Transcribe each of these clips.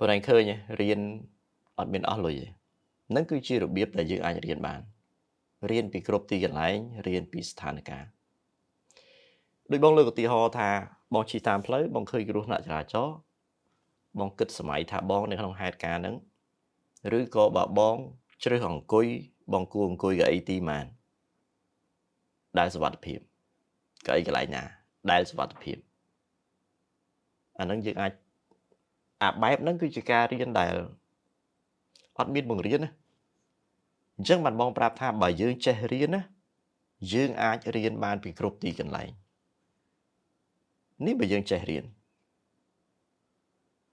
ប៉ុន្តែឃើញរៀនអត់មានអស់លុយទេហ្នឹងគឺជារបៀបដែលយើងអាចរៀនបានរៀនពីគ្រប់ទីកន្លែងរៀនពីស្ថានភាពដូចបងលើកឧទាហរណ៍ថាបងជិះតាមផ្លូវបងឃើញគ្រោះថ្នាក់ចរាចរណ៍បងគិតសម័យថាបងនៅក្នុងហេតុការណ៍ហ្នឹងឬក៏បើបងជ្រើសអង្គុយបងគួរអង្គុយកៅអីទីម៉ានដែលសុវត្ថិភាពកៅអីកន្លែងណាដែលសុវត្ថិភាពអាហ្នឹងយើងអាចអាបែបហ្នឹងគឺជាការរៀនដែលអត់មានបង្រៀនណាអញ្ចឹងបានបងប្រាប់ថាបើយើងចេះរៀនណាយើងអាចរៀនបានពីគ្រប់ទីកន្លែងនេះបើយើងចេះរៀន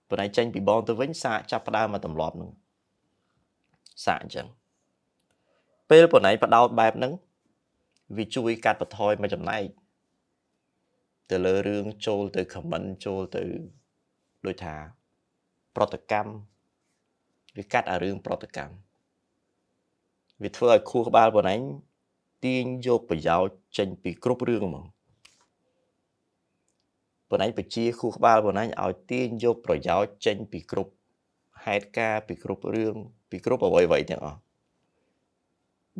ប៉ុន្តែចេញពីបងទៅវិញសាកចាប់ផ្ដើមមកទម្លាប់ហ្នឹងសាកអញ្ចឹងពេលប៉ុណ្ណៃបដោតបែបហ្នឹងវាជួយកាត់បន្ថយមួយចំណែកទៅលើរឿងចូលទៅ comment ចូលទៅដូចថាប្រតិកម្មវាកាត់អារឿងប្រតិកម្មវាធ្វើឲ្យខួរក្បាលប៉ុណ្ណេងទាញយកប្រយោជន៍ចេញពីគ្រប់រឿងហ្មងប៉ុណ្ណេងបជាខួរក្បាលប៉ុណ្ណេងឲ្យទាញយកប្រយោជន៍ចេញពីគ្រប់ហេតុការណ៍ពីគ្រប់រឿងពីគ្រប់អ្វីៗទាំងអស់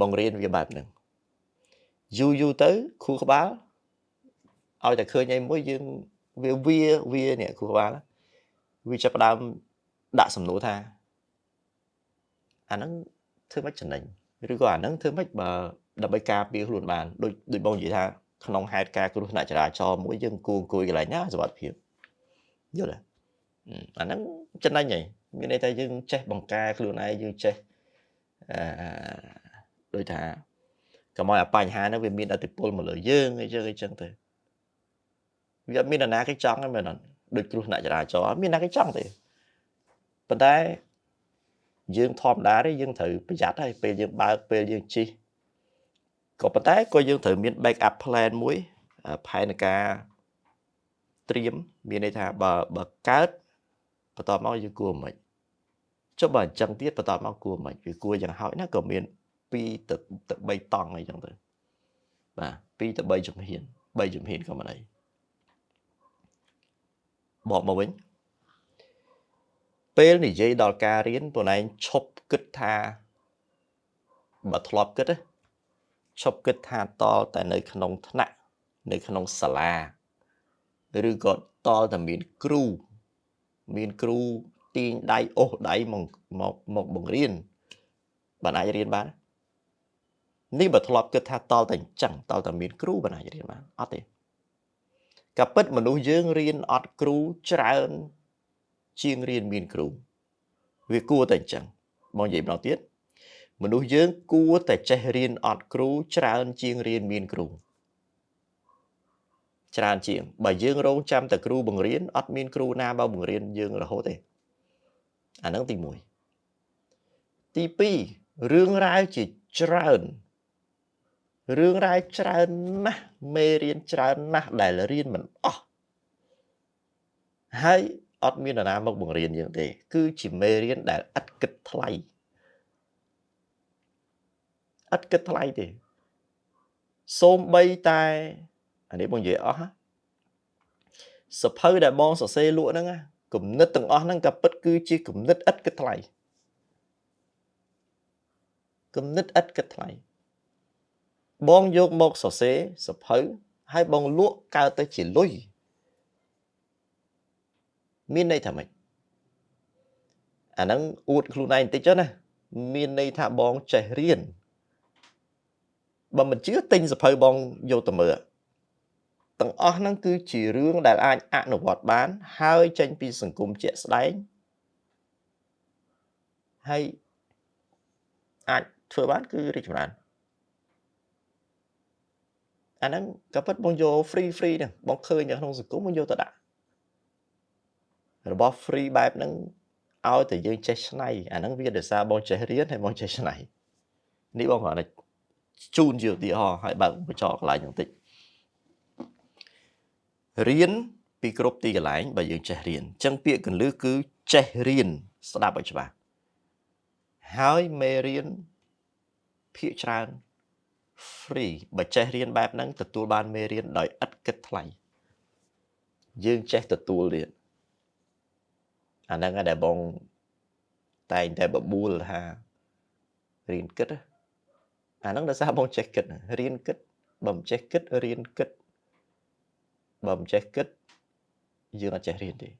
បងរៀនវាបែបហ្នឹងយូរយូរទៅខួរក្បាលឲ្យតែឃើញអីមួយយើងវាវាវានេះខួរក្បាលវាចាប់ផ្ដើមដាក់សំណួរថាអាហ្នឹងធ្វើម៉េចចំណេញឬក៏អាហ្នឹងធ្វើម៉េចបើដើម្បីការពារខ្លួនបានដូចដូចបងនិយាយថាក្នុងហេតុការណ៍គ្រោះថ្នាក់ចរាចរណ៍មួយយើងគួរអង្គុយកន្លែងណាសុវត្ថិភាពយល់ទេអាហ្នឹងចំណេញហើយមានន័យថាយើងចេះបង្ការខ្លួនឯងយើងចេះអឺដូចថាកុំឲ្យអាបញ្ហាហ្នឹងវាមានឥទ្ធិពលមកលើយើងអីចឹងអីចឹងទៅវាអត់មាននរណាគេចង់ទេមែនអត់ដូចគ្រោះថ្នាក់ចរាចរណ៍អត់មានណាគេចង់ទេប៉ុន្តែយើងធម្មតាទេយើងត្រូវប្រយ័ត្នហើយពេលយើងបើកពេលយើងជិះក៏ប៉ុន្តែក៏យើងត្រូវមាន backup plan មួយផែនការត្រៀមមានន័យថាបើបើកើតបន្ទាប់មកយើងគួរមិនចុះបើអញ្ចឹងទៀតបន្ទាប់មកគួរមិនវាគួរយ៉ាងហោចណាស់ក៏មាន2ទៅ3តង់អីចឹងទៅបាទ2ទៅ3ជំហាន3ជំហានក៏មិនអីបកមកវិញពេលនិយាយដល់ការរៀនបងឯងឈប់គិតថាបើធ្លាប់គិតឈប់គិតថាតលតែនៅក្នុងថ្នាក់នៅក្នុងសាលាឬក៏តលតែមានគ្រូមានគ្រូទាញដៃអូសដៃមកមកមកបង្រៀនបានអាចរៀនបាននេះបើធ្លាប់គិតថាតលតែអញ្ចឹងតលតែមានគ្រូបានអាចរៀនបានអត់ទេក៏ពិតមនុស្សយើងរៀនអត់គ្រូច្រើនជាងរៀនមានគ្រូវាគួរតែអញ្ចឹងបងនិយាយម្ដងទៀតមនុស្សយើងគួរតែចេះរៀនអត់គ្រូច្រើនជាងរៀនមានគ្រូច្រើនជាងបើយើងរងចាំតែគ្រូបង្រៀនអត់មានគ្រូណាមកបង្រៀនយើងរហូតទេអាហ្នឹងទី1ទី2រឿងរ៉ាវជាច្រើនរឿងរ៉ាវច្រើនណាស់មេរៀនច្រើនណាស់ដែលរៀនមិនអស់ហើយអត់មាននរណាមកបង្រៀនយើងទេ គឺជាមេរៀនដែលឥតគិតថ្លៃឥតគិតថ្លៃទេសូម្បីតែអានេះបងនិយាយអស់សភៅដែលបងសរសេរលក់ហ្នឹងគំនិតទាំងអស់ហ្នឹងក៏ពិតគឺជាគំនិតឥតគិតថ្លៃគំនិតឥតគិតថ្លៃបងយកមកសរសេរសភៅហើយបងលក់កើតទៅជាលុយមានន័យថាម៉េចអាហ្នឹងអួតខ្លួនឯងបន្តិចចុះណាមានន័យថាបងចេះរៀនបើមិនជឿទិញសភៅបងយកទៅមើលទាំងអស់ហ្នឹងគឺជារឿងដែលអាចអនុវត្តបាន ហើយចេញពីសង្គមជាក់ស្ដែងហើយអាចធ្វើបានគឺរីកចម្រើនអាហ្នឹងក៏ពិតបងយក free free ហ្នឹងបងឃើញនៅក្នុងសង្គមបងយកទៅដាក់របស់ free បែបហ្នឹងឲ្យតែយើងចេះឆ្នៃអាហ្នឹងវាដោយសារបងចេះរៀនហើយបងចេះឆ្នៃនេះបងគ្រាន់តែជូនជាឧទាហរណ៍ឲ្យបើកបញ្ចកកន្លែងហ្នឹងតិចរៀនពីគ្រប់ទីកន្លែងបើយើងចេះរៀនអញ្ចឹងពាក្យកលឹះគឺចេះរៀនស្ដាប់ឲ្យច្បាស់ហើយមេរៀនភាគច្រើន free បើចេះរៀនបែបហ្នឹងទទួលបានមេរៀនដោយឥតគិតថ្លៃយើងចេះទទួលទៀត អាហ្នឹងឯងដែលបងតែងតែបបួលថារៀនគិតណាអាហ្នឹងដោយសារបងចេះគិតរៀនគិតបើមិនចេះគិតរៀនគិតបើមិនចេះគិតយើងអត់ចេះរៀនទេ។